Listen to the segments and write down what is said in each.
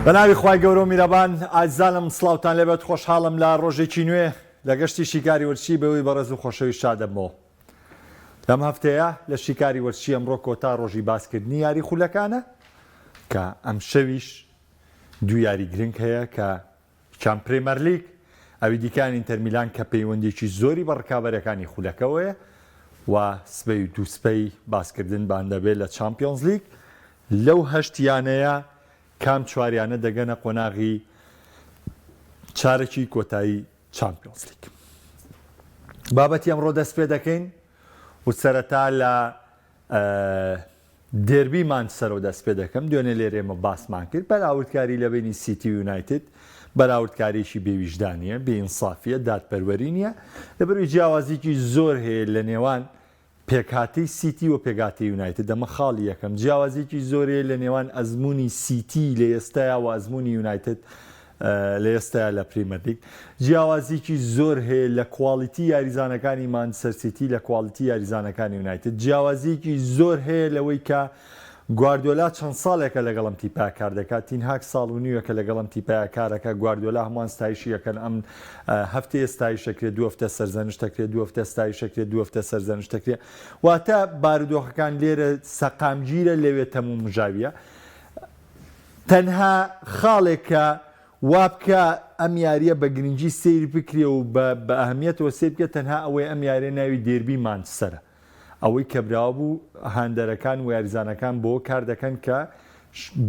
بەناوی خوای گەورە و میرەبان ئازیزانم سڵاوتان لێبێت خۆشحاڵم لە ڕۆژێکی نوێ لە گەشتی شیکاری وەرزشی بەوەی بەڕێز و خۆشەویست شاد دەبمەوە لەم هەفتەیە لە شیکاری وەرزشی ئەمڕۆ کۆتا ڕۆژی باسکردنی یاری خولەکانە کە ئەمشەویش دوو یاری گرنگ هەیە کە چام پرێمەرلیگ، ئەوی دیکەیان ئینتەرمیلان کە پەیوەندییەکی زۆری بە ڕکابەرەکانی خولەکەوەیە و سبەی و دووسبەی باسکردنبان دەبێت لە چامپیۆنزلیگ، لەو هەشت یانەیە کام چوار یانە دەگەنە قۆناغی چارەکی کۆتایی چامپیۆنزلیگ. بابەتی ئەمڕۆ دەستپێدەکەین و سەرەتا لە دێربی مانچستەرەوە دەست پێ دەکەم، دوێنێ لێرە ئێمە باسمان کرد، بەراوردکاری لە بەینی سیتی و یونایتد بەراوردکاریی بێ ویژدانییە، بێ ئینسافییە، دادپەروەری نییە، لەبەرئەوەی جیاوازیی زۆر هەیە لە نێوان پێکهاتەی سیتی و پێکهاتەی یونایتد، ئەمە خاڵی یەکەم، جیاوازیی زۆر هەیە لە نێوان ئەزموونی سیتی لە ئێستایا و ئەزموونی یونایتد لە ئێستایا لە پریمەرلیگ جیاوازیکی زۆر هەیە لە کواڵیتی یاریزانەکانی مانچستەر سیتی لە کواڵیتی یاریزانەکانی یونایتد جیاوازیکی زۆر هەیە لەوەی کە گواردیۆلا چەند ساڵێکە لەگەڵ ئەم تیپە کار دەکات تین هاگ ساڵ و نیوێکە لەگەڵ ئەم تیپە کارەکە گواردیۆلا هەمووان ستایشی ئەکەن ئەم هەفتەیە ستایش دەکرێت دوو هەفتە سەرزەنشت دەکرێت دوو هەفتە ستایش دەکرێت دوو هەفتە سەرزەنشت دەکرێت واتە بارودۆخەکان لێرە سەقامگیرە لەوێ تەموو مژاویە تەنها خاڵێک کە وابکا ئەم یاریە بە گرنگی سەیر بکرێ و بە بە ئەهمیەتەوە سەیر بکرێ تەنها ئەوەیە ئەم یاریە ناوی دێربی مانچستەرە. ئەوەی کە براوە بوو هاندەرەکان و یاریزانەکان بەوە کار دەکەن کە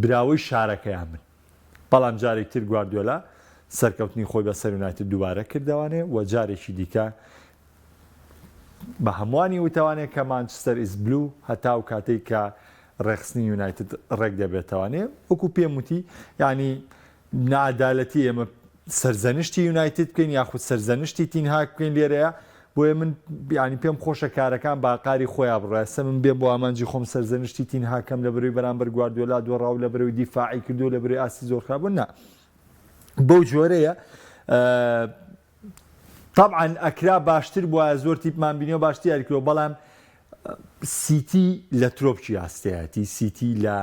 براوەی شارەکەیان بن. بەڵام جارێکی تر گواردیۆلا سەرکەوتنی خۆی بەسەر یونایتد دووبارە کردەوانێ و جارێکی دیکە بە هەمووانی وتەوانێ کە Manchester is blue هەتا ئەو کاتەی کە ڕێکخستنی یونایتد ڕێک دەبێتەوانێ وەکو پێم وتی یعنی نەعەدالەتی ئێمە سەرزەنشتی یونایتد بکەین یاخود سەرزەنشتی تینهاک بکەین لێرەیە بۆیە من یعنی پێم خۆشە کارەکان باقاری خۆیان بڕە سە من بێم بۆ ئامانجی خۆم سەرزەنشتی تینهاکەم لە بەروی بەرامبەر گواردیۆلا دۆڕاو لە بەروی دیفاعی کردو لە بەروی ئاستی زۆر خراپ بوو نا بەو جۆرەیە تەبعەن ئەکرا باشتر بوایە زۆر تیپمان بینیوە باشتر یاری کردوە بەڵام سیتی لە ترۆپکی ئاستەیەتی سیتی لە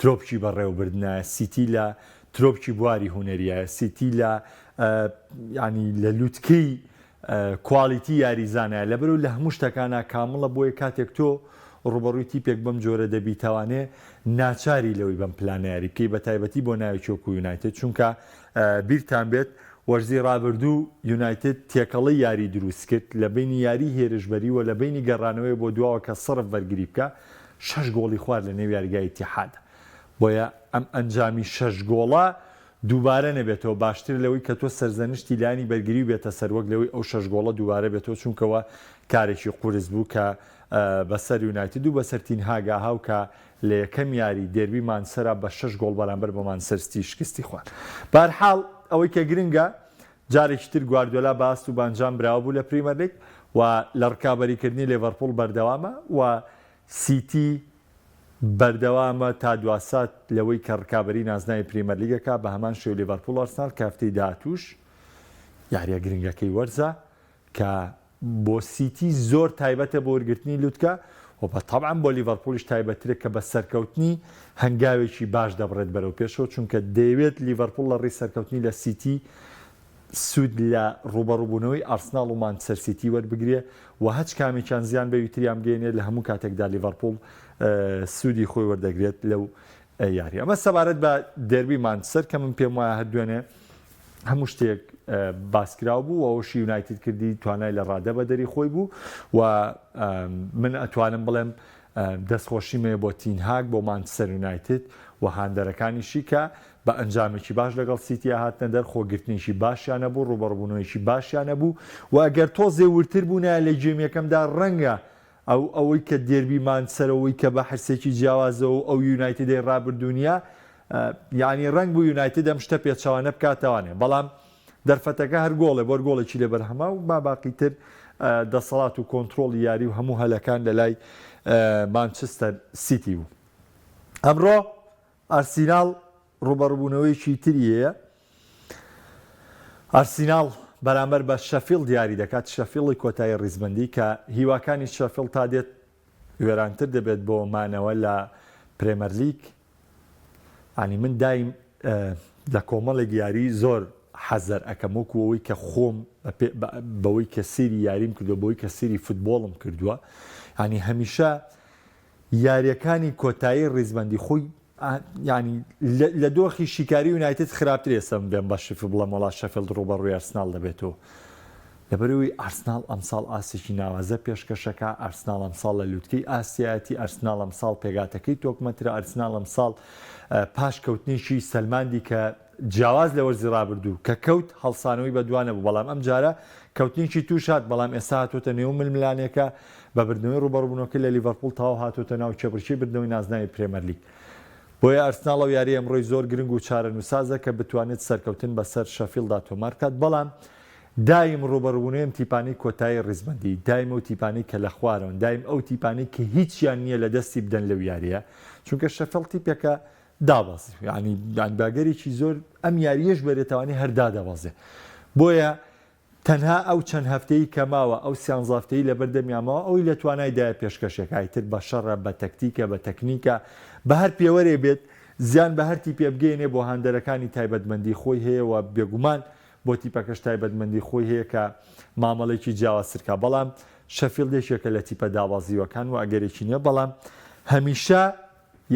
ترۆپکی بەڕێوەبردنە سیتی لە ترۆپکی بواری هونەریە سیتی لە ینی لە لوتکەی کوالیتی یاریزانە لەبەرو لە هەموو شتەکانە کامڵە بۆیە کاتێک تۆ ڕوبەڕووی تیپێک بەم جۆرە دەبیتەوانێ ناچاری لەوەی بەم پلانە یاری بکەی بە تایبەتی بۆ ناوێکی وەکو یونایتد چونکە بیرتان بێت وەرزی رابردوو یونایتد تێکەڵەی یاری دروستکرد لە بەینی یاری هێرشبەری و لە بەینی گەڕانەوەی بۆ دواوە کە سەرف بەرگری بکا شەش گۆڵی خوارد لە نێو یاریگای ئیتیحاد بۆیە ئەم ئەنجامی شەش گۆڵە دووبارە نەبێتەوە باشترە لەوەی کە تۆ سەرزەنشتی لایەنی بەرگری بێتە سەر وەک لەوەی ئەو شەش گۆڵە دووبارە بێتەوە چونکەوە کارێکی قورس بوو کە بەسەر یونایتد و بەسەر تین هاگا هاو کە لە یەکەم یاری دێربی مانچستەرا بە شەش گۆڵ بەرامبەر بە مانچستەر ستی شکستی خوارد. بەهەرحاڵ ئەوەی کە گرنگە جارێکی تر گواردیۆلا بە ئاست و بە ئەنجام براوە بوو لە پریمەرلیگ و لە ڕکابەریکردنی لێڤەرپوڵ بەردەوامە و سیتی بەردەوامە تا دواسات لەوەی کە ڕکابەری نازناوی پریمەرلیگەکە بە هەمان شێوە لێڤەرپوڵ ئەرسناڵ کە هەفتەی داهاتووش یاریە گرنگەکەی وەرزە کە بۆ سیتی زۆر تایبەتە بۆ وەرگرتنی لوتکە و بە تەبعەن بۆ لیڤەرپوڵیش تایبەترە کە بە سەرکەوتنی هەنگاوێکی باش دەبڕێت بەرەو پێشەوە چونکە دەیەوێت لیڤەرپوڵ لە ڕێی سەرکەوتنی لە سیتی سوود لە ڕووبەڕووبوونەوەی ئارسناڵ و مانچستەر سیتی وەربگرێ و هەچ کامێکیان زیان بەوی تریان بگەیەنێت لە هەموو کاتێکدا لیڤەرپوڵ سوودی خۆی وەردەگرێت لەو یاری ئەمە سەبارەت بە دێربی مانچستەر کە من پێم وایە هەر دوێنێ هەموو شتێک باسکراو بوو و ئەوەشی یونایتد کردی توانای لە ڕادە بەدەری خۆی بوو و من ئەتوانم بڵێم دەستخۆشیم هەیە بۆ تین هاگ بۆ مانچستەر یونایتد و هاندەرەکانیشی کە بە ئەنجامێکی باش لەگەڵ سیتیا هاتنە دەر خۆگرتنێکی باشیان هەبوو ڕووبەڕووبوونەوەیەکی باشیان هەبوو و ئەگەر تۆزێ وردتر بوونایە لە گێم یەکەمدا ڕەنگە ئەو ئەوەی کە دێربی مانچستەر ئەوەی کە بە حرسێکی جیاوازەوە و ئەو یونایتدەی ڕابردوو نییە یانی ڕەنگ بوو یونایتد ئەم شتە پێچەوانە بکاتەوانێ بەڵام دەرفەتەکە هەر گۆڵێ بۆر گۆڵێکی لێ بەرهەما و با باقی تر دەسەڵات و کۆنترۆڵی یاری و هەموو هەلەکان لە لای مانچستەر سیتی بوو ئەمڕۆ ئارسیناڵ ڕووبەڕووبوونەوەیەکی تری هەیە. ئارسیناڵ بەرامبەر بە شەفیڵد یاری دەکات، شەفیڵی کۆتایی ڕیزبەندی کە هیواکانی شەفیڵد تا دێت وێرانتر دەبێت بۆ مانەوە لە پرێمەرلیگ. یانی من دایم. لە کۆمەڵێک یاری زۆر حەزەر ئەکەم وەکو ئەوەی کە خۆم بەوەی کە سەیری یاریم کردووە بەوەی کە سەیری فتبۆڵم کردووە یانی هەمیشە یاریەکانی کۆتایی ڕیزبەندی خۆی یانی لە دۆخی شیکاری یونایتد خراپتر ئێستا من بێم بە شفی بڵێم وەڵا شەفیڵد ڕووبەڕووی ئەرسناڵ دەبێتەوە لەبەرئەوەی ئارسناڵ ئەمساڵ ئاستێکی ناوازە پێشکەشەکا، ئارسناڵ ئەمساڵ لە لوتکەی ئاستیایەتی، ئارسناڵ ئەمساڵ پێکهاتەکەی تۆکمەترە، ئارسناڵ ئەمساڵ پاش کەوتنێکی سەلماندی کە جیاواز لە وەرزی رابردوو کە کەوت هەڵسانەوەی بەدوا نەبوو، بەڵام ئەمجارە کەوتنێکی تووش هات، بەڵام ئێستا هاتووەتە نێو ململانێکە، بە بردنەوەی رووبەڕووبوونەوەکەی لە لیڤەرپوڵ تەواو هاتووەتە ناو کێبڕکێی بردنەوەی نازناوی پرێمەرلیگ. بۆیە ئارسناڵ ئەو یارییە ئەمڕۆی زۆر گرنگ و چارەنووسسازە کە بتوانێت سەرکەوتن بەسەر شەفیڵدا تۆمار بکات، بەڵام دایم ڕووبەڕووبوونەوەی ئەم تیپانەی کۆتایی ڕیزبەندی، دایم ئەو تیپانەی کە لە خوارەوەن، دایم ئەو تیپانەی کە هیچیان نییە لە دەستی بدەن لەو یارییە، چونکە شەفێڵد تیپێکە دابەزی، یانی بە ئەگەرێکی زۆر ئەم یارییەش بەرێتەوانی هەر دادەبەزێ، بۆیە تەنها ئەو چەند هەفتەی کە ماوە، ئەو سیانزە هەفتەی لەبەردەمیان ماوە، ئەوەی لە توانایدایە پێشکەشێکە، ئیتر بە شەڕە، بە تەکتیکە، بە تەکنیکە، بە هەر پێوەرێ بێت، زیان بە هەر تیپێ بگەیەنێ بۆ هاندەرەکانی تایبەتمەندی خۆی هەیە و بێگومان بۆ تیپەکەش تایبەتمەندی خۆی هەیە کە مامەڵەیەکی جیاوازتر کا بەڵام شەفیڵد یەکێکە لە تیپە دابەزیوەکان و ئەگەرێکی نییە بەڵام هەمیشە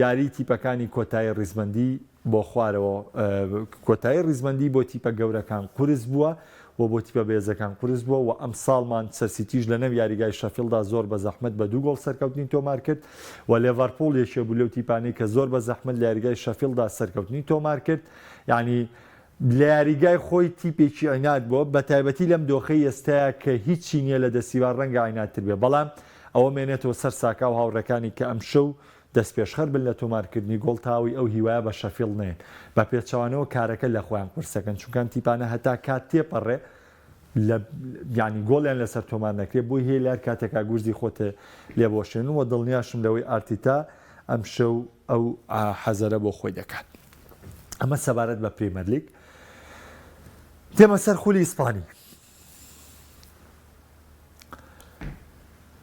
یاری تیپەکانی کۆتایی ڕیزبەندی بۆ خوارەوە کۆتایی ڕیزبەندی بۆ تیپە گەورەکان قورس بووە و بۆ تیپە بەهێزەکان قورس بووە و ئەمساڵ مانچستەر سیتیش لە نێو یاریگای شەفیڵدا زۆر بە زەحمەت بە دوو گۆڵ سەرکەوتنی تۆمار کرد و لێڤەرپوڵ یەکێ بوو لەو تیپانەی کە زۆر بە زەحمەت لە یاریگای شەفیڵدا سەرکەوتنی تۆمار کرد یعنی لە یاریگای خۆی تیپێکی عیناد بووە، بەتایبەتی لەم دۆخەی ئێستایا کە هیچی نییە لە دەستیوا رەنگە عینادتر بێ، بەڵام ئەوە مێنێتەوە سەر ساکا و هاوڕێکانی کە ئەمشەو دەستپێشخەر بن لە تۆمارکردنی گۆڵ تا ئەوەی ئەو هیوایە بە شەفیڵد نەیەن، بە پێچەوانەوە کارەکە لە خۆیان قورسەکەن، چونکە ئەم تیپانە هەتا کات تێپەڕێ لە یانی گۆڵیان لەسەر تۆمار نەکرێ بۆی هەیە لە هەر کاتێکا گورزی خۆت لێبوەشێنن و دڵنیاشم لەوەی ئارتیتا ئەمشەو ئەو حەزەرە بۆ خۆی دەکات. ئەمە سەبارەت بە پریمەرلیگ. دێمە سەر خولی ئیسپانی.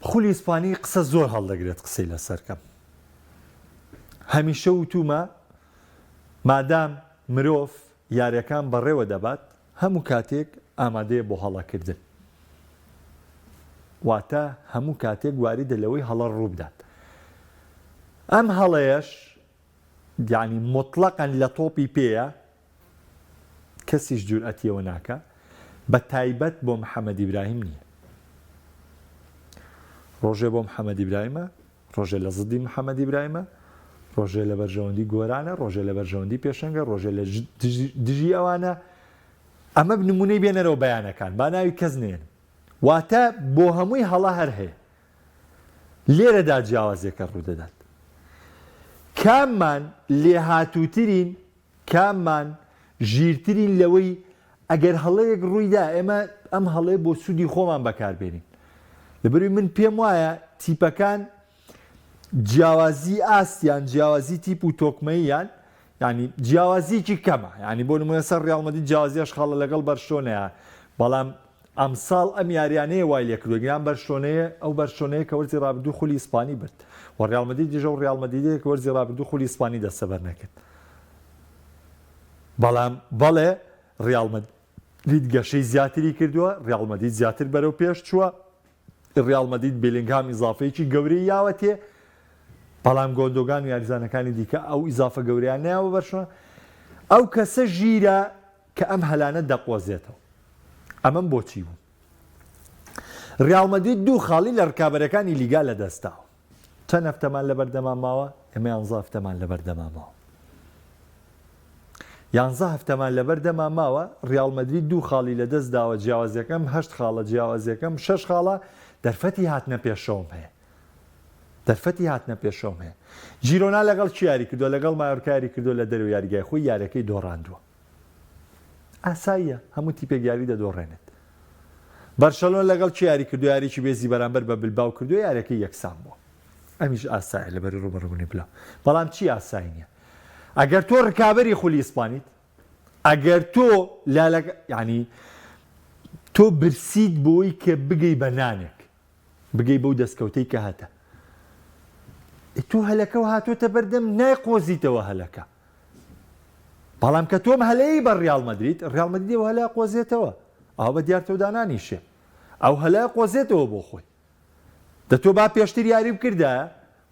خولی ئیسپانی قسە زۆر هەڵدەگرێت قسەی لەسەر کەم. هەمیشە وتومە مادام مرۆڤ یاریەکان بەڕێوە دەبات هەموو کاتێک ئامادەیە بۆ هەڵەکردن. واتە هەموو کاتێک واریدە لەوەی هەڵە ڕووبدات. ئەم هەڵەیەش یانی موتڵەقەن لە تۆپی پێیە کەسیش جورئەتی ئەوە ناکا بە تایبەت بۆ محەمەد ئیبراهیم نییە. ڕۆژێ بۆ محەمەد ئیبراهیمە، ڕۆژێ لە زدی محەمەد ئیبراهیمە، ڕۆژێ لە بەرژەوەندی گۆرانە، ڕۆژێ لە بەرژەوەندی پێشەنگە، ڕۆژێ لە دژی ئەوانە. ئەمە نمونەی بێنەرەوە بەیانەکان با ناوی کەس نێنم. واتە بۆ هەمووی هەڵە هەر هەیە. لێرەدا جیاوازیەکە ڕوودەدات. کاممان لێهاتووترین، کاممان ژیرترین لەوەی ئەگەر هەڵەیەک ڕوویدا ئێمە ئەم هەڵەیە بۆ سوودی خۆمان بەکاربێنین. لەبەرئەوەی من پێم وایە تیپەکان جیاوازی ئاستیان، جیاوازی تیپ و تۆکمەییان یانی جیاوازیەکی کەمە یانی بۆ نمونە سەر ڕیاڵ مەدرید جیاوازی هەشت خاڵە لەگەڵ بەرشلۆنەیە بەڵام ئەمساڵ ئەم یاریانەیە وای لێکردوە گران بەرشلۆنەیە ئەو بەرشلۆنەیە کە وەرزی ڕابردوو خولی ئیسپانی برد و ڕیاڵ مەدریدیش ئەو ڕیاڵ مەدریدەیە کە وەرزی ڕابردوو خولی ئیسپانی دەستەبەر نەکرد بەڵام بەڵێ ڕیاڵ مەدرید گەشەی زیاتری کردووە ڕیاڵ مەدرید زیاتر بەرەو پێش چووە ڕیاڵ مەدرید بێلینگهام ئیزافەیەکی گەورەی یاوەتێ، بەڵام گۆندۆگان و یاریزانەکانی دیکە ئەو ئیزافە گەورەیان نەیاوە بەرشلۆنە. ئەو کەسە ژیرە کە ئەم هەلانە دەقۆزێتەوە. ئەمەم بۆچی بوو؟ ڕیاڵ مەدرید دوو خاڵی لە ڕکابەرەکانی لیگا لەدەستداوە. چەند هەفتەمان لەبەردەما ماوە؟ ئێمە یانزە هەفتەمان لەبەردەما ماوە. یانزە هەفتەمان لەبەردەما ماوە، ریاڵ مەدرید دوو خاڵی لەدەستداوە، جیاوازیەکەم هەشت خاڵە، جیاوازیەکەم شەش خاڵە، دەرفەتی هاتنە پێشەوەم هەیە. دەرفەتی هاتنە پێشەوەم هەیە. جیرۆنا لەگەڵ کی یاری کردووە؟ لەگەڵ مایۆرکا یاری کردووە لە دەرەوەی یاریگای خۆی یاریەکەی دۆڕاندووە. ئاساییە، هەموو تیپێک یاری دەدۆڕێنێت. بەرشەلۆنە لەگەڵ کێ یاری کردووە؟ یاریی بێزی بەرامبەر بە بلباو کردووە، یاریەکەی یەکسان بووە. ئەمیش ئاسایە لەبەری ڕووبەڕووبوونی بلاو. بەڵام چی ئاسایی نییە؟ ئەگەر تۆ ڕکابەری خولی ئیسپانیت، ئەگەر تۆ لالەکە یانی تۆ برسیت بۆی کە بگەی بە نانێک، بگەی بەو دەستکەوتەی کە هەتە. تۆ هەلەکە و هاتۆتە بەردەم نایقۆزیتەوە هەلەکە. بەڵام کە تۆم هەلەی بە ڕیاڵ مەدرید، ڕیاڵ مەدرید ئەو هەلە قۆزێتەوە. ئەوە بە دیارتەوە دانانیشێ. ئەو هەلە قۆزێتەوە بۆ خۆی. دە تۆ با پێشتر یاری بکردایە،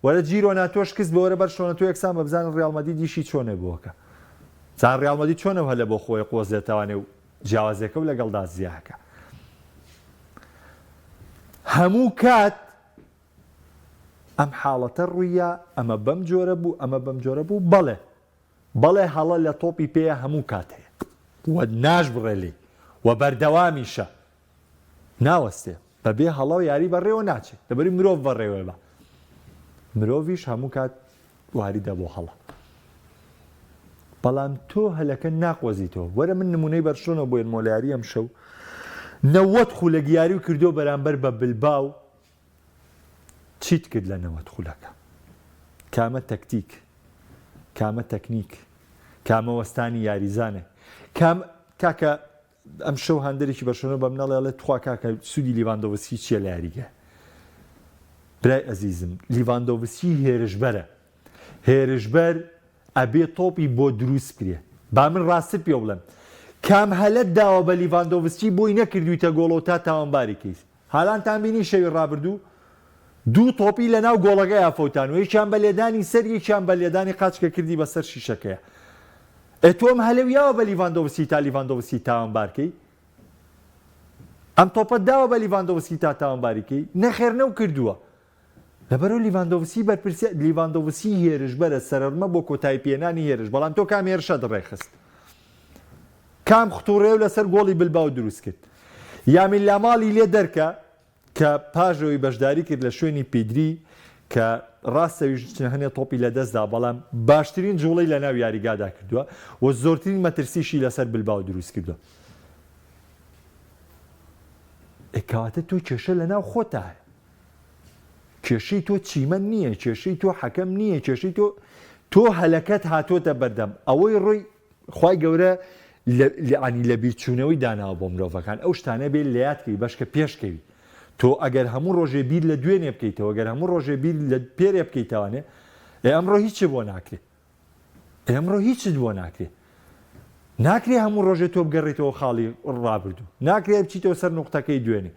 وەرە جیرۆنا تۆ شکست بە وەرە بەرشلۆنە تۆ یەکسان بە بزانن ڕیاڵ مەدرید ئیشی چۆنە بۆکە. بزانن ڕیاڵ مەدرید چۆن ئەو هەلە بۆ خۆی قۆزێتەوانێ و جیاوازیەکە و لەگەڵدا زیاکە. هەموو کات ئەم حاڵەتە ڕووییا، ئەمە بەم جۆرە بوو، ئەمە بەم جۆرە بوو، بەڵێ بەڵێ هەڵە لە تۆپی پێیە هەموو کات هەیە و ناشبڕێ لێی و بەردەوامیشە ناوەستێ بەبێ هەڵە یاری بەڕێوە ناچێ لەبەری مرۆڤ بەڕێوە بە مرۆڤیش هەموو کات واریدە بۆ هەڵە بەڵام تۆ هەلەکە ناقۆزیتەوە وەرە من نمونەی بەرشلۆنە بۆ یەنمۆ لە یاری ئەمشەو 90 خولەک یاری و کردو بەرامبەر بە بلباو چیت کرد لە 90 خولەکە کامە تەکتیک کامە تەکنیک کامە وەستانی یاریزانێ کام کاکە ئەم شەو هاندەرێکی بەرشەلۆنە بەم نەڵێ ئەڵێ تخوا کاکە سوودی لیڤاندۆڤسکی چییە لە یاریگە برای ئەزیزم لیڤاندۆڤسکی هێرشبەرە هێرشبەر ئەبێ تۆپی بۆ دروست بکرێ با من ڕاستر پێ بڵێم کام هەلت داوە بە لیڤاندۆڤسکی بۆی نەکردویتە گۆڵەوە تا تاوانباری کەیت هالاندتان بینی شەوی ڕابردوو دوو تۆپی لەناو گۆڵەکەیا فەوتان و یەکیان بە لێدانی سەر یەکیان بە لێدانی قاچکە کردی بەسەر شیشەکەیا ئێ تۆ ئەم هەلەو یاوە بە لیڤاندۆڤسکی تا لیڤاندۆڤسکی تاوانبار کەی ئەم تۆپەت داوە بە لیڤاندۆڤسکی تا تاوانباری کەی نەخێر نەو کردووە لەبەرو لیڤاندۆڤسکی بەرپرسیار لیڤاندۆڤسکی هێرشبەرە سەرەڕمە بۆ کۆتایی پێنانی هێرش بەڵام تۆ کام هێرشەت ڕێکخست کام ختوڕێو لەسەر گۆڵی بلباو دروست کرد یامین لاماڵی لێ دەرکە کە پاش ئەوەی بەشداری کرد لە شوێنی پیدری کە ڕاستە ویش هەنێ تۆپی لەدەستدا بەڵام باشترین جوڵەی لەناو یاریگادا کردووە و زۆرترین مەترسیشی لەسەر بلباو دروست کردووە ئێ کەواتە تۆ کێشە لەناو خۆتا هەیە کێشەی تۆ چیمەن نییە کێشەی تۆ حەکەم نییە کێشەی تۆ تۆ هەلەکەت هاتۆتە بەردەم ئەوەی ڕۆی خوای گەورە یانی لەبیرچوونەوەی داناوە بۆ مرۆڤەکان ئەو شتانە بێ لەیاد کەوی بەشکە پێش کەوی تۆ ئەگەر هەموو ڕۆژێ بیر لە دوێنێ بکەیتەوە گەر هەموو ڕۆژێ بیر لە پێرێ بکەیتەوانێ ئێ ئەمڕۆ هیچ بۆ ناکرێ ئێمڕۆ هیچت بۆ ناکرێ ناکرێ هەموو ڕۆژێ تۆ بگەڕیتەوە خاڵی ڕابردوو ناکرێ بچیتەوە سەر نوقتەکەی دوێنێ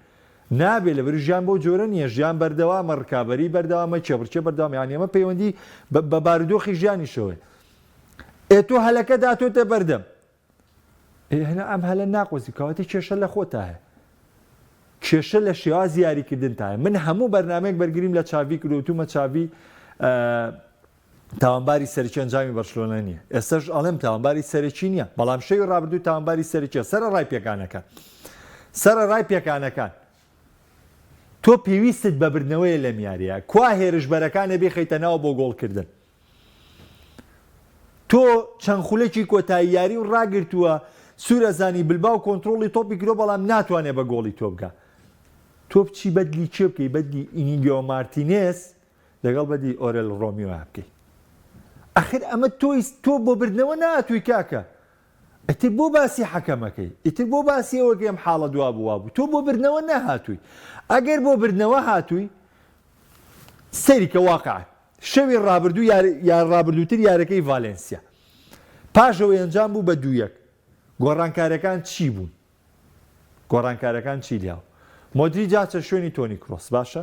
نابێ لەبەر ژیان بەو جۆرە نییە ژیان بەردەوامە ڕکابەری بەردەوامە کێبڕکێ بەردەوام یان ئێمە پەیوەندی بە بارودۆخی ژیانیشەوەی ئێ تۆ هەلەکە داتۆتە بەردەم ئێ هەنا ئەم هەلە ناقۆزی کەواتە کێشە لە خۆتا هەیە کێشە لە شێوازی یاریکردن تایە من هەموو بەرنمەیەک بەرگریم لە چاڤی کردوتومە چاڤی تاوانباری سەرەکی ئەنجامی بەرشلۆنە نییە ئێستاش ئەڵێم تاوانباری سەرەکی نییە بەڵام شەوی ڕابردوو تاوانباری سەرەکیە سەر ڕای پێکانەکان سەر ڕای پێکانەکان تۆ پێویستت بە بردنەوەیە لەم یاریە کوا هێرشبەرەکانە بیخەیتە ناو بۆ گۆڵکردن تۆ چەند خولەکی کۆتایی یاری و ڕاگرتووە سوورەزانی بلباو کۆنترۆڵی تۆپی کرۆ بەڵام ناتوانێت بە گۆڵی تۆ بگا تۆ بچی بەدلی کێ بکەی بەدلی ئینیگۆ مارتینێز لەگەڵ بەدی ئۆرێل ڕۆمیۆ بکەی ئەخر ئەمە تۆی تۆ بۆ بردنەوە ناتووی کاکە ئیتر بۆ باسی حەکەمەکەی ئیتر بۆ باسی ئەوەکەی ئەم حاڵە دوا بوو وابوو تۆ بۆ بردنەوە نەهاتووی ئەگەر بۆ بردنەوە هاتووی سەیری کە واقع شەوی ڕابردوو یار ڕابردووتر یارەکەی ڤالێنسیا پاش ئەوەی ئەنجام بوو بە دوویەک گۆڕانکارەکان چی بوون گۆڕانکارەکان چی لیاو مۆدریج هاتە شوێنی تۆنی کرۆس باشە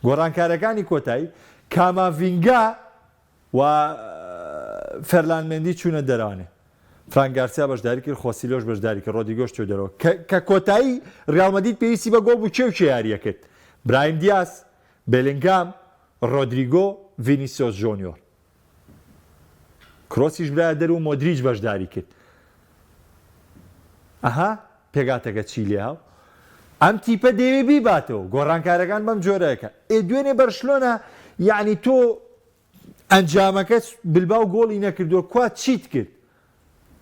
گۆڕانکارەکانی کۆتایی کاماڤینگا و فێرلاند مێندی چوونە دەرانێ فرانک گارسیا بەشداری کرد خۆسیلۆش بەشداری کرد ڕۆدریگۆش چوو دەرەوە کە کۆتایی ڕیاڵ مەدرید پێویستی بە گۆڵ بوو کێ و کێ یاریە کرد برایم دیاس بێلینگام ڕۆدریگۆ ڤینیسیۆس جۆنیۆر کرۆسیش برایە دەر و مۆدریچ بەشداری کرد ئەها پێگاتەکە چی لێ هاو ئەم تیپە دەیەوێ بیباتەوە گۆڕانکارەکان بەم جۆرەکە ئێ دوێنێ بەرشلۆنە یعنی تۆ ئەنجامەکە بلباو گۆڵی نەکردووە کوا چیت کرد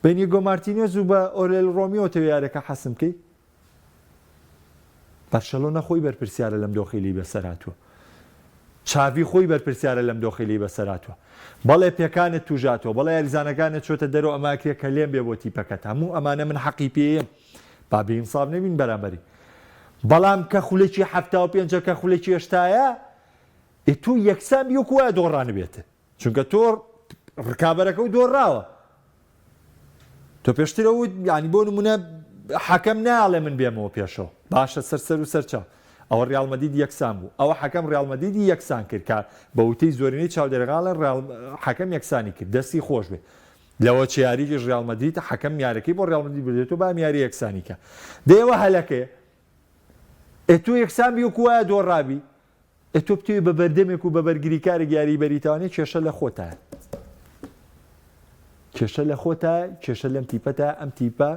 بە ئینیگۆ مارتینێز و بە ئۆرێل ڕۆمیۆ تەوێ یارەکە حەسم بکەی بەرشەلۆنە خۆی بەرپرسیارە لەم دۆخی لی بەسەر هاتووە چاڤی خۆی بەرپرسیارە لەم دۆخی لی بەسەر هاتووە بەڵێ پێکانت توژاتەوە بەڵێ یاریزانەکانت چۆتە دەرەوە ئەمە ئەکرێ کە لێم بێ بۆ تیپەکەت هەموو ئەمانە من حەقی پێیم با بێ ئینساف نەبین بەرامبەری بەڵام کە خولەکی 75 کە خولەکی هێشتایە ئێ تۆ یەکسان بی وەکو وایە دۆڕانبێت چونکە تۆ ڕکابەرەکە و دۆڕاوە. تۆ پێشتر ئەوت یانی بۆ نمونە حەکەم ناڵێ من بێمەوە پێشەوە باشە سەر سەر و سەرچاو ئەوە ڕیاڵ مەدید یەکسان بوو ئەوە حەکەم ڕیاڵ مەدیدی یەکسان کرد کە بە وتەی زۆرینەی چاودێرەکان ڕیاڵ حەکەم یەکسانی کرد دەستی خۆش بێ لەوە چ یاریکیش ڕیاڵ مەدرید حەکەم یارەکەی بۆ ڕیاڵ مەدرید بردێتەوە با ئەم یاریە یەکسانی کە دەیەوە هەلەکەیە ئێ تۆ یەکسان بی وەکو وایە دۆڕابی ئێ تۆ بتەوێ بە بەردەمێک و بە بەرگریکارێک یاری بەریتانیە کێشە لە خۆتایە کێشە لە خۆتایە کێشە لەم تیپەتە ئەم تیپە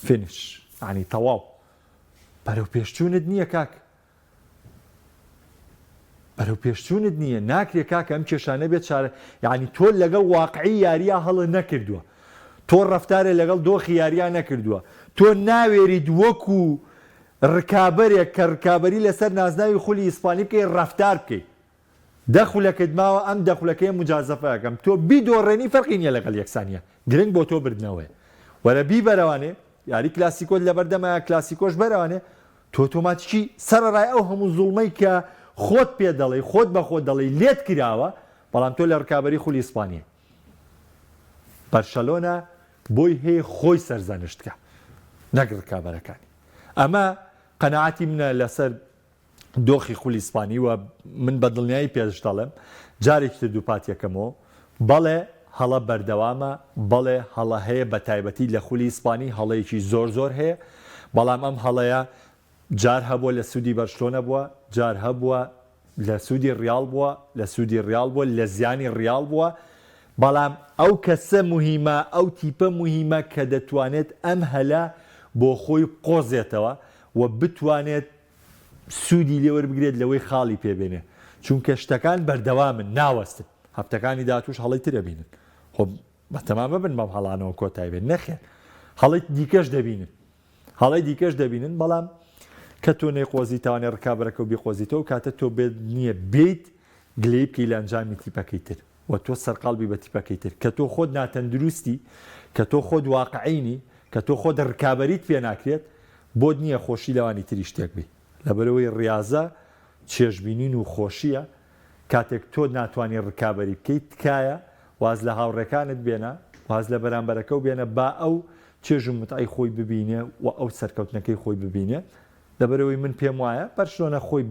finish عنی تەواو بەرەو پێشچوونت نییە کاک بەرەو پێشچوونت نییە ناکرێ کاکە ئەم کێشانە بێت چارە یعنی تۆ لەگەڵ واقعی یاریە هەڵە نەکردووە تۆ ڕەفتارێ لەگەڵ دۆخی یاریە نەکردووە تۆ ناوێریت وەکو ڕکابەرێک کە ڕکابەری لەسەر نازناوی خولی ئیسپانی بکەی ڕەفتار بکەی دە خولەکت ماوە ئەم دە خولەکەیە موجازەفە ئەکەم تۆ بیدۆڕێنی فەرقی نیە لەگەڵ یەکسانیە گرنگ بۆ تۆ بردنەوەیە وەرە بیبەرەوانێ یاری کلاسیکۆت لەبەردەمایە کلاسیکۆش بەرەوانێ تۆ تۆماتیکی سەرەڕای ئەو هەموو زوڵمەی کە خۆت پێ دەڵێی خۆت بە خۆت دەڵێی لێت کراوە بەڵام تۆ لە ڕکابەری خولی ئیسپانیای بەرشەلۆنە بۆی هەیە خۆی سەرزەنشت کە نەک ڕکابەرەکانی ئەمە قەناعەتی منە لەسەر دۆخی خولی ئیسپانی و من بە دڵنیایی پێش دەڵێم جارێکی تر دووپاتیەکەمەوە بەڵێ هەڵە بەردەوامە بەڵێ هەڵە هەیە بە تایبەتی لە خولی ئیسپانی هەڵەیەکی زۆر زۆر هەیە بەڵام ئەم هەڵەیە جار هەبووە لە سوودی بەرشلۆنە بووە جار هەبووە لە سوودی ڕیاڵ بووە لە سوودی ڕیاڵ بووە لە زیانی ڕیاڵ بووە بەڵام ئەو کەسە موهیمە ئەو تیپە موهیمە کە دەتوانێت ئەم هەلە بۆ خۆی بقۆزێتەوە و بتوانێت سوودی لێ وەربگرێت لەوەی خاڵی پێ بێنێ چونکە شتەکان بەردەوامن ناوەستن هەفتەکانی داهاتووش هەڵەی تر ئەبینن خۆ بەتەما مەبن بەم هەڵانەوە کۆتای بێت نەخێر هەڵەی دیکەش دەبینن هەڵەی دیکەش دەبینن بەڵام کە تۆ نەیقۆزی تاوانێ ڕکابەرەکە و بیقۆزیتەوە کاتە تۆ بێت نییە بیت گلەیی بکەی لە ئەنجامی تیپەکەی تر و تۆ سەرقاڵ بی بە تیپەکەی تر کە تۆ خۆت ناتەندروستی کە تۆ خۆت واقعی نی کە تۆ خۆت ڕکابەریت پێ ناکرێت بۆت نییە خۆشی لەوانی تریش تێک بەی لەبەرئەوەی ڕیازە چێژبینین و خۆشییە کاتێک تۆ ناتوانی ڕکابەری بکەیت تکایە واز لە هاوڕێکانت بێنە واز لە بەرامبەرەکەو بێنە با ئەو چێژ و متعەی خۆی ببینێ و ئەو سەرکەوتنەکەی خۆی ببینێ لەبەرئەوەی من پێم وایە بەرشلۆنە خۆی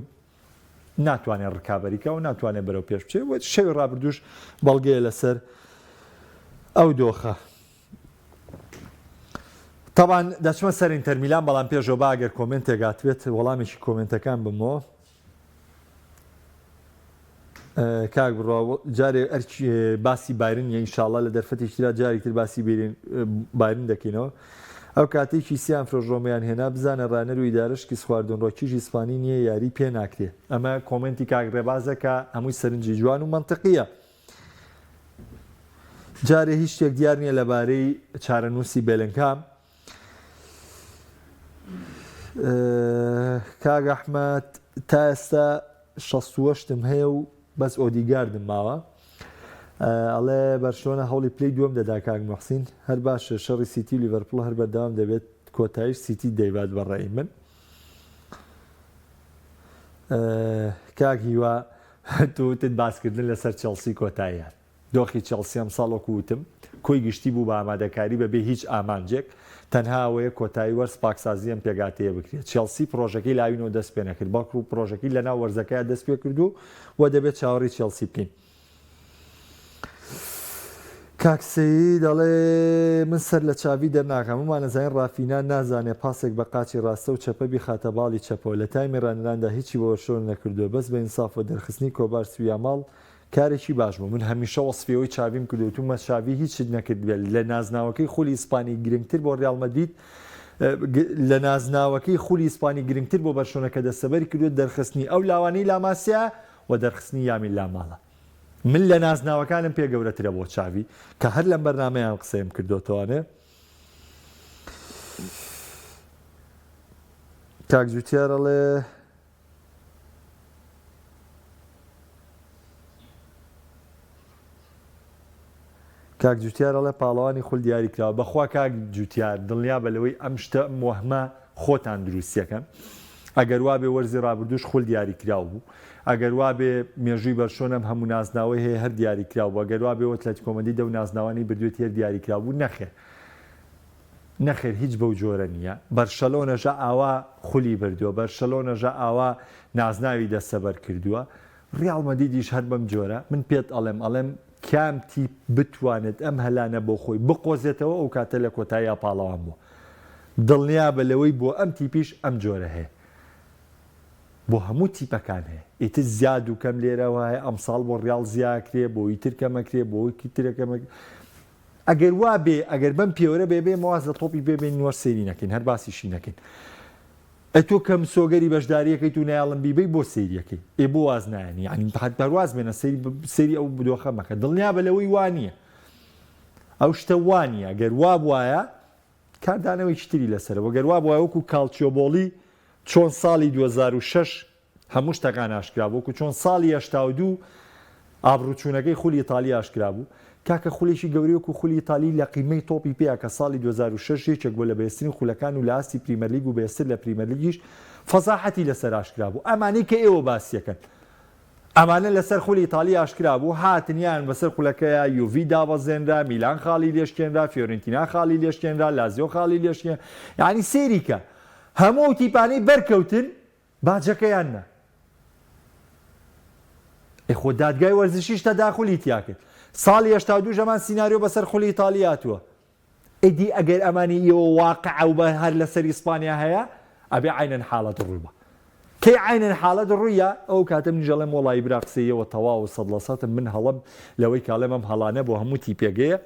ناتوانێت ڕکابەری کا و ناتوانێت بەرەو پێش بچێت و شەوی ڕابردووش بەڵگەیە لەسەر ئەو دۆخە. تەبان دەچمە سەر ئینتەرمیلان بەڵام پێشەوە با ئەگەر comment ێک هاتبێت وەڵامێکی comment ەکان بمەوە. کاک بڕوا جارێ ئەرکی باسی بایرن نیە ئینشاڵڵا لە دەرفەتێکی ترا جارێکی تر باسی بایرن دەکەینەوە ئەو کاتەی کیسیان فرۆش ڕۆمیان هێنا بزانە ڕانەر و ئیدارە شکست خواردون ڕۆکیش ئیسپانی نیە یاری پێ ناکرێ ئەمە comment ی کاک ڕێبازە کە هەمووی سەرنجی جوان و مەنتقیە جارێ هیچ شتێک دیار نییە لەبارەی چارەنووسی بێلنگهام کاک ئەحمەد تا ئێستا شەستوەشتم هەیە و بەس ئۆدیگاردم ماوە ئەڵێ بەرشلۆنە هەوڵی پلەی دووەم دەدا کاک محسین هەر باشە شەڕی سیتی و لیڤەرپوڵ هەر بەردەوام دەبێت کۆتایش سیتی دەیبات بە ڕەئی من کاک هیوا تۆ وتت باسکردن لەسەر چێڵسی کۆتاییان دۆخی چێڵسی ئەمساڵ وەکو وتم کۆی گشتی بوو بە ئامادەکاری بەبێ هیچ ئامانجێک، تەنها ئەوەیە کۆتایی وەرز پاکسازی ئەم پێکهاتەیە بکرێت. چێڵسی پڕۆژەکەی لە هاوینەوە دەستپێنەکرد، بەڵکو پڕۆژەکەی لەناو وەرزەکەیا دەستپێکردووە و دەبێت چاوەڕێی چێڵسی بکەین. کاک سەید ئەڵێ من سەر لە چاڤی دەرناکەم، هەموومان ئەزانین ڕافینا نازانێ پاسێک بە قاچی ڕاستە و چەپە بیخاتە باڵی چەپەوە، لە تایمی ڕانەراندا هیچی بۆ بەرشلۆنە نەکردووە، بەس بە ئینسافەوە دەرخستنی کۆبارسی و یاماڵ کارێکی باش بوو من هەمیشە وەسفی ئەوەی چاڤیم کردووە وتومە چاڤی هیچت نەکردبێت لە نازناوەکەی خولی ئیسپانی گرنگتر بۆ ریال مەدرید لە نازناوەکەی خولی ئیسپانی گرنگتر بۆ بەرشلۆنە کە دەستەبەری کردووە دەرخستنی ئەو لاوانەی لاماسیا و دەرخستنی یامیل لاماڵە من لە نازناوەکانم پێ گەورەترە بۆ چاڤی کە هەر لەم بەرنامەیان قسەیم کردۆتەوانێ کاک جوتیار ئەڵێ کاک جوتیار ئەڵێ پاڵەوانی خول دیاری کراوە بەخوا کاک جوتیار دڵنیابە لەوەی ئەم شتە ئەم وەهمە خۆتان دروستیەکەن ئەگەر وابێ وەرزی ڕابردووش خول دیاری کراو بوو ئەگەر وابێ مێژووی بەرشۆن ئەم هەموو نازناوەی هەیە هەر دیاری کراو بوو ئەگەر وابێ ئەتلەتیکۆ مەدرید ئەو نازناوانەی بردوێتی هەر دیاری کراو بوو نەخێر. نەخێر هیچ بەو جۆرە نییە، بەرشەلۆنەشە ئاوا خولی بردووە، بەرشەلۆنەشە ئاوا نازناوی دەستەبەر کردووە، ڕیاڵ مەدریدیش هەر بەم جۆرە، من پێت ئەڵێم ئەڵێم کام تیپ بتوانێت ئەم هەلانە بۆ خۆی بقۆزێتەوە ئەو کاتە لە کۆتاییا پاڵەوان بووە. دڵنیابە لەوەی بۆ ئەم تیپیش ئەم جۆرە هەیە. بۆ هەموو تیپەکان هەیە. ئیتر زیاد و کەم لێرەوە هەیە، ئەمساڵ بۆ ڕیاڵ زیاکرێ، بۆ ئیتر کەمەکرێ، بۆ ئیترە کەمەکرێ. ئەگەر وا بێ، ئەگەر بەم پێوەرە بێ، بێ واز لە تۆپی پێ بێنین و هەر سەیری نەکەین، هەر باسیشی نەکەین. ئەی تۆ کە مسۆگەری بەشداریەکەیت و نایەڵن بیبەی بۆ سەیریەکەی؟ ئێ بۆ واز نایەنی؟ یانی هەر واز بێنە سەیری سەیری ئەو دۆخە مەکە. دڵنیابە لەوەی وا نییە. ئەو شتە وا نییە. گەر وا بوایە کاردانەوەیەکی تری لەسەرە. وە گەر وا بوایە وەکوو کاڵچیۆبۆڵی چۆن ساڵی 2006 هەموو شتەکان ئاشکرا بوو، وەکو چۆن ساڵی 82 ئابڕووچوونەکەی خولی ئیتالی ئاشکرا بوو. کاکە خولێکی گەورەی وەکو خولی ئیتالی لە قیممەی تۆپی پێیە کە ساڵی 2006 یەکێک بووە لە بەهێزترین خولەکان و لە ئاستی پریمەرلیگ و بەهێزتر لە پریمەرلیگیش فەزاحەتی لەسەر ئاشکرا بوو. ئەمانەی کە ئێوە باسیەکەن ئەمانە لەسەر خولی ئیتالی ئاشکرا بوو، هاتنیان بەسەر خولەکەیا یوڤی دابەزێنرا، میلان خاڵی لێشکێنرا، فیۆرنتینا خاڵی لێشکێنرا، لازیۆ خاڵی لێشکێنرا، یانی سەیری کە هەموو ئەو تیپانەی بەرکەوتن باجەکەیان نا. ئێ خۆ دادگای وەرزشیش تەداخولی تیا کرد. ساڵی 82 هەمان سیناریۆ بەسەر خولی ئیتالی هاتووە. ئیدی ئەگەر ئەمانی ئێوە واقعە و بە هەر لەسەر ئیسپانیا هەیە ئەبێ عەینەن حاڵەت ڕووبا. کەی عەینەن حاڵەت ڕوویا ئەو کاتە منیش ئەڵێم وەڵایی برا قسەی ئێوە تەواو و سەد لە سەتم من هەڵەم لەوەی کە ئەڵێم ئەم هەڵانە بۆ هەموو تیپێگەیە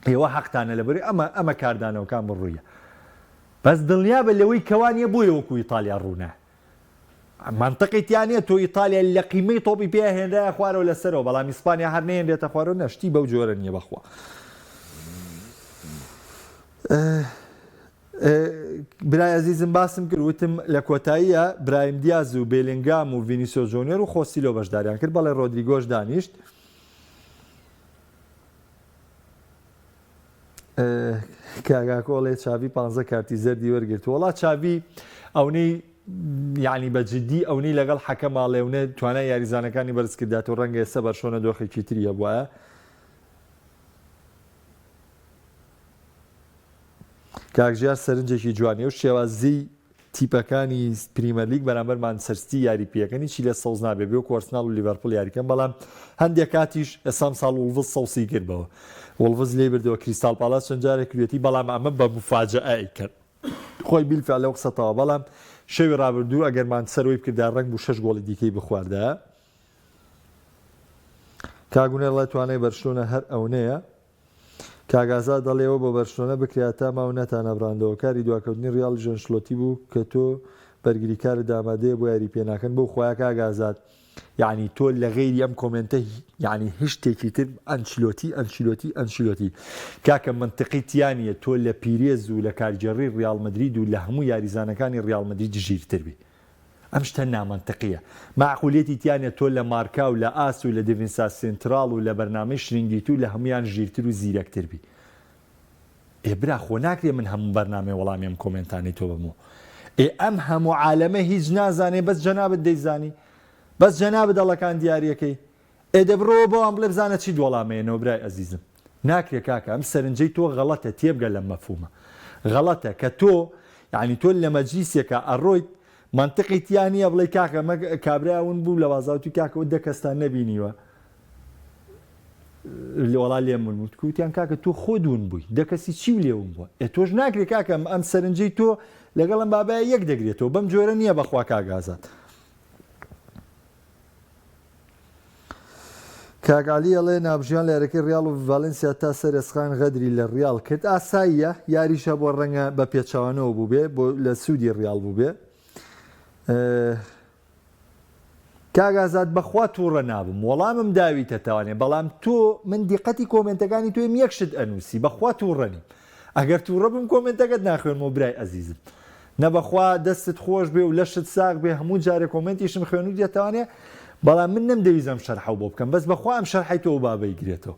ئێوە حەقتانە لەبەر ئەمە ئەمە کاردانەوەکان بڕوویە بەس دڵنیابە لەوەی کەوا نیە بۆیە وەکو ئیتالیا ڕوونە مەنتقی تیا نیە تۆ ئیتالیا لە قیمەی تۆپی پێ هێنرایە خوارەوە لەسەرەوە بەڵام ئیسپانیا هەر نەهێنرێتە خوارەوە نە شتی بەو جۆرە نیە بەخوا برای ئەزیزم باسم کرد وتم لە کۆتاییە برایم دیاز و بێلینگام و ڤینیسۆ جۆنیۆر و خۆسیلۆ بەشداریان کرد بەڵێ ڕۆدریگۆش دانیشت کاک ئاکۆ ئەڵێ چاڤی پانزە کارتی زەردی وەرگرت وەڵا چاڤی ئەونەی یعنی بە جدی ئەونەی لەگەڵ حەکەم ئاڵێونە توانای یاریزانەکانی بەرز کردات و ڕەنگە ئێستا بەرشۆنە دۆخێکی تری هەبوایە کاک ژیار سەرنجێکی جوانی و شێوازی تیپەکانی پریمەرلیگ بەرامبەر مانچستەر سیتی یاری پێکەن هیچی لێ سەوز نابێ بێ وەکو ئەرسناڵ و لیڤەرپوڵ یاریکەن بەڵام هەندێک کاتیش ئێستا ئەمساڵ وڵڤز سەوسی کردەوە وڵڤز لێی بردەوە کریستاڵ پاڵاس چەند جارێک کردوێتی بەڵام ئەمە بە موفاجەئە ئەیکەن خۆی بیلفعل لەو قسەتەوە بەڵام شەوی ڕابردوو ئەگەر مانچستەر وەی بکردایە ڕەنگ بوو شەش گۆڵی دیکەی بخواردایە کاک هونەر ڵێ توانای بەرشلۆنە هەر ئەونەیە کاک ئازاد دەڵێ ئەوە بۆ بەرشلۆنە بکرێ تا ماوە نەتانەبڕاندەوە کاری دواکەوتنی ڕیاڵیش ئەنشلۆتی بوو کە تۆ بەرگریکارت ئامادەیە بۆ یاری پێناکەن بەو خوایە کاک ئازاد یعنی تۆ لە غەیری ئەم کۆمێنتە یعنی هیچ شتێکی تر ئەنچلۆتی ئەنچلۆتی ئەنچلۆتی کاکە منطقی تیانە تۆ لە پیرێز و لە کارگێڕی ڕیاڵ مەدرید و لە هەموو یاریزانەکانی ڕیاڵ مەدرید ژیرتر بی ئەم شتە نامەنتقیە. مەعقولیەتی تیا نیە تۆ لە مارکا و لە ئاس و لە دیڤنسا سێنتراڵ و لە بەرنامەی شرینگیتو لە هەموویان ژیرتر و زیرەکتر بی. ئێ برا خۆ ناکرێ من هەموو بەرنامەی وەڵامی ئەم کۆمێنتانەی تۆ بەمەوە. ئێ ئەم هەموو عالەمە هیچ نازانێ بەس جەنابت دەیزانی. بەس جەنابت ئەڵەکان دیاریەکەی. ئێ دە بڕۆوە بەوان بڵێ بزانە چیت وەڵام ئەیەنەوە برای ئەزیزم. ناکرێ کاکە ئەم سەرنجەی تۆ غەڵەتە تێبگە لەم مەفهومە. غەڵەتە کە تۆ یانی تۆ لە مەجلیسێکا ئەڕۆیت مەنتقی تیا نییە بڵێی کاکە مە کابرا ون بوو لە بازاڕ وتی کاکە دە کەستان نەبینیوە وەڵا لێم ون بوو کوتیان کاکە تۆ خۆت ون بووی دە کەسی چی و لێ ون بووە ئێ تۆش ناکرێ کاکە ئەم سەرنجەی تۆ لەگەڵ ئەم بابایە یەک دەگرێتەوە بەم جۆرە نییە بەخوا کاک ئازاد. کاک عەلی ئەڵێ نابژیان لە یاریەکەی ڕیاڵ و ڤالنسیا تا سەر ئێسقان غەدری لە ڕیاڵ کرد ئاساییە یاریش هەبووە ڕەنگە بە پێچەوانەوە بووبێ بۆ لە سوودی ڕیاڵ بووبێ کاک ئازاد بەخوا تووڕە نابم وەڵامم داویتە تاوانێ بەڵام تۆ من دیقەتی کۆمێنتەکانی تۆیم یەک شت ئەنووسی بەخوا تووڕە نیم ئەگەر تووڕە بم کۆمێنتەکەت ناخوێنمەوە برای ئەزیزم نە بەخوا دەستت خۆش بێ و لەشت ساغ بێ هەموو جارێ کۆمێنتیشم خوێنوو دێتەوانێ بەڵام من نەمدەویست ئەم شەرحەو بۆ بکەم بەس بەخوا ئەم شەرحەی تۆ با بەیگرێتەوە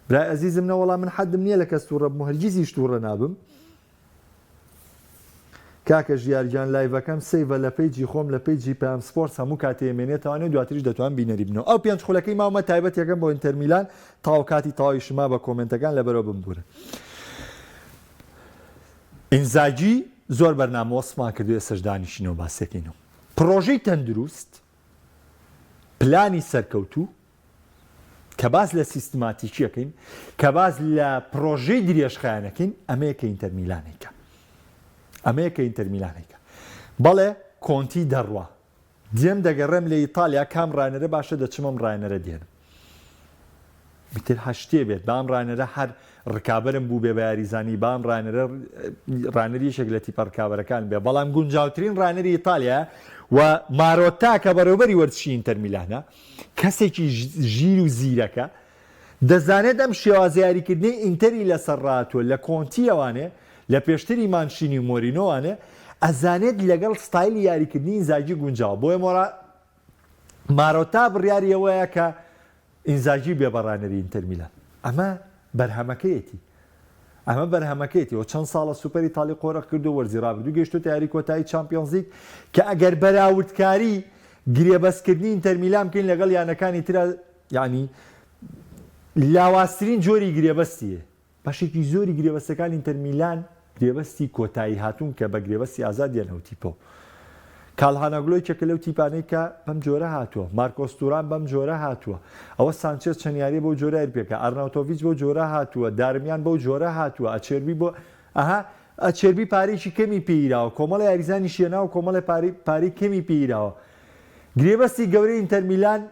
برای ئەزیزم نەوەڵا من حەدم نییە لە کەس تووڕە بم و هەرگیزیش تووڕە نابم کاکە ژیار گیان لایڤەکەم save ە لە page ی خۆم لە page ی پەیام سپۆرتس هەموو کاتێ ئەمێنێتەوانێ و دواتریش دەتوان بینەری بنەوە ئەو پێنج خولەکەی ماومە تایبەت یەکەم بۆ ئینتەر میلان تاو کاتی تەواوی شما بە کۆمێنتەکان لەبەرەوە بمبورن. ئینزاگی زۆر بەرنامە وەسفمان کردو ئێستاش دانیشینەوە باسیەکەینەوە. پڕۆژەی تەندروست، پلانی سەرکەوتوو، کە باس لە سیستماتیکی ئەکەین، کە باس لە پڕۆژەی درێژخایەن ئەکەین، ئەمەیە کە ئینتەر میلان ئەیکا. ئەمەیە کە ئینتەر میلان ئەیکا. بەڵێ کۆنتی دەڕوا. دێم دەگەڕێم لە ئیتالیا کام ڕانەرە باشە دەچم ئەم ڕانەرە دێنم. ئیتر هەر شتێ بێت با ئەم ڕانەرە هەر ڕکابەرم بوو بێ بە یاریزانی با ئەم ڕانەرە ڕانەری یەکێک لە تیپە ڕکابەرەکان بێ بەڵام گونجاوترین ڕانەری ئیتالیا و مارۆتا کە بەڕێوبەری وەرزشی ئینتەر میلانە کەسێکی ژیر و زیرەکە دەزانێت ئەم شێوازە یاریکردنەی ئینتەری لەسەر ڕاتوە لە کۆنتیەوانێ لە پێشتری مانشینی و مۆرینۆوانێ ئەزانێت لەگەڵ ستایلی یاریکردنی ئینزاگی گونجاوە بۆیە مۆرا مارۆتا بڕیاری ئەوەیە کە ئینزاگی بێ بە ڕانەری ئینتەر میلان. ئەمە بەرهەمەکەیەتی. ئەمە بەرهەمەکەیەتی و چەند ساڵە سوپەری ئیتاڵی قۆرخ کردو وەرزی ڕابردوو گەیشتۆتە یاری کۆتایی چامپیۆنزلیگ کە ئەگەر بەراوردکاری گرێبەستکردنی ئینتەر میلان بکەین لەگەڵ یانەکانی ترا یعنی لاوازترین جۆری گرێبەستیە. بەشێکی زۆری گرێبەستەکانی ئینتەر میلان گرێبەستی کۆتایی هاتوون کە بە گرێبەستی ئازاد دێنەوە تیپەوە. کالهاناگلۆ یەکێکە لەو تیپانەی کە بەم جۆرە هاتووە، مارکۆس تورام بەم جۆرە هاتووە، ئەوە سانچێز چەند یارییە بەو جۆرە یاری پێکا، ئارناوتۆڤیچ بەو جۆرە هاتووە، دارمیان بەو جۆرە هاتووە، ئەچێربی بۆ ئەها ئەچێربی پارەیەکی کەمی پێیراوە، کۆمەڵە یاریزانیشی هێناوە کۆمەڵێ پارەی پارەی کەمی پێیراوە. گرێبەستی گەورەی ئینتەر میلان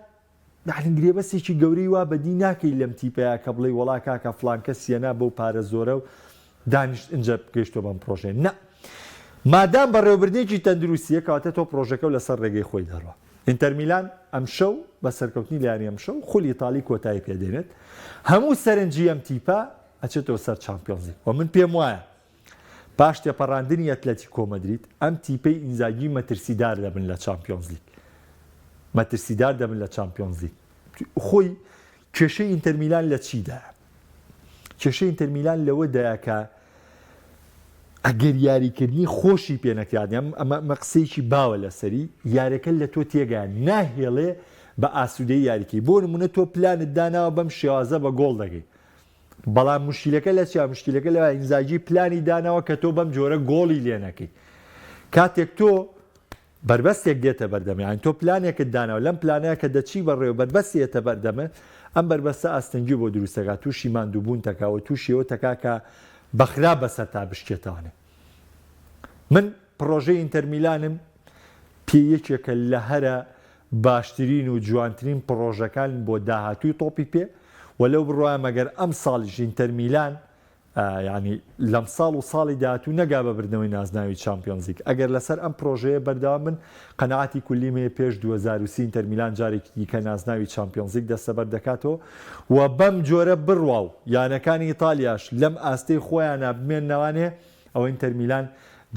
یەعنی گرێبەستێکی گەورەی وا بەدی ناکەی لەم تیپەیا کە بڵێی وەڵا کاکە فڵان کەس یەنا بەو پارە زۆرە و دانیشت ئینجا گەیشتوە بەم پڕۆژەیە نا مادام بەڕێوەبردنێکی تەندروستیە کەواتە تۆ پڕۆژەکەو لەسەر ڕێگەی خۆی دەڕوا ئینتەر میلان ئەمشەو بە سەرکەوتنی لە یاری ئەمشەو خولی ئیتالی کۆتایی پێدێنێت هەموو سەرنجی ئەم تیپە ئەچێتەوە سەر چامپیۆنزلیگ و من پێم وایە پاش تێپەڕاندنی ئەتلەتیکۆ مەدرید، ئەم تیپەی ئینزاگی مەترسیدار دەبن لە چامپیۆنزلیگ. مەترسیدار دەبن لە چامپیۆنزلیگ. خۆی کێشەی ئینتەرمیلان لە چیدایە؟ کێشەی ئینتەرمیلان لەوەدایە کە ئەگەر یاریکردنی خۆشی پێ نەکرا، ئەمە ئەمە قسەیەکی باوە لەسەری، یاریەکە لە تۆ تێگا ناهێڵێ بە ئاسوودەی یاریکەی. بۆ نمونە تۆ پلانت داناوە بەم شێوازە بە گۆڵ دەگەی. بەڵام موشکیلەکە لە چیا؟ موشکیلەکە لەوە ئینزاگی پلانی داناوە کە تۆ بەم جۆرە گۆڵی لێ نەکەی. کاتێک تۆ بەربەستێک دێتە بەردەم یانی تۆ پلانێکت داناوە لەم پلانەیە کە دەچی بەڕێوە بەربەست یەتە بەردەمە ئەم بەربەستە ئاستەنگی بۆ دروست دەکات تووشی ماندووبوون تەکا و تووشی ئەوە تەکا کە بەخراپ بەسەر تا بشکێتەوانێ من پڕۆژەی ئینتەر میلانم پێ یەکێکە لە هەرە باشترین و جوانترین پڕۆژەکان بۆ داهاتووی تۆپی پێ و لەو بڕوایەم ئەگەر ئەمساڵیش ئینتەر میلان یانی لەمساڵ و ساڵی داهاتوو نەگا بە بردنەوەی نازناوی چامپیۆنزلیگ ئەگەر لەسەر ئەم پڕۆژەیە بەردەوام بن قەناعەتی کولیم هەیە پێش 2030 ئینتەر میلان جارێکی دیکە نازناوی چامپیۆنزلیگ دەستەبەر دەکاتەوە و بەم جۆرە بڕوا و یانەکانی ئیتالیاش لەم ئاستەی خۆیانا بمێننەوانێ ئەوە ئینتەر میلان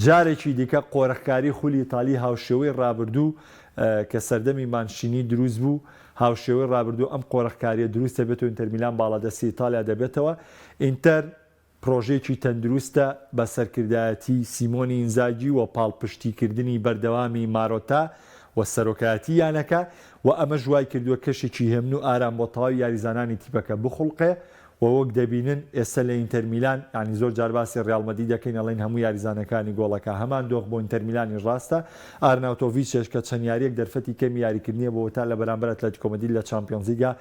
جارێکی دیکە قۆرخکاری خولی ئیتالی هاوشێوەی رابردوو کە سەردەمی مانشینی دروست بوو، هاوشێوەی رابردوو ئەم قۆرخکارییە دروست دەبێت و ئینتەر میلان باڵادەستی ئیتالیا دەبێتەوە. ئینتەر پرۆژەیەکی تەندروستە بە سەرکردایەتی سیمۆنی ئینزاگی و پاڵپشتیکردنی بەردەوامی مارۆتا و سەرۆکایەتی یانەکە و ئەمەش وایکردووە کەشێکی هێمن و ئارام بۆ تەواوی یاریزانانی تیپەکە بخوڵقێ وە وەک دەبینن ئێستا لە ئینتەر میلان یانی زۆر جار باسی ڕیاڵ مەدرید دەکەین ئەڵێین هەموو یاریزانەکانی گۆڵەکە هەمان دۆخ بۆ ئینتەر میلانیش ڕاستە ئارناوتۆڤیچێش کە چەند یاریەک دەرفەتی کەمی یاریکردنیە بۆ تا لە بەرامبەر ئەتلەتیکۆ مەدرید لە چامپیۆنزلیگا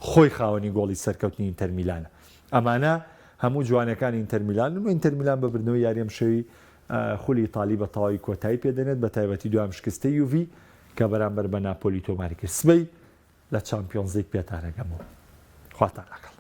خۆی خاوەنی گۆڵی سەرکەوتنی ئینتەر میلانە ئەمانە هەموو جوانەکانی ئینتەر میلانن و ئینتەر میلان بە بردنەوەی یاری ئەمشەوی خولی ئیتالی بە تەواوی کۆتایی پێدەنێت بە تایبەتی دوام شکستەی یوڤی کە بەرامبەر بە ناپۆلی تۆماری کرد سبەی لە چامپیۆنزلیگ پێتان ئەگەمەوە خواتان لەگەڵ.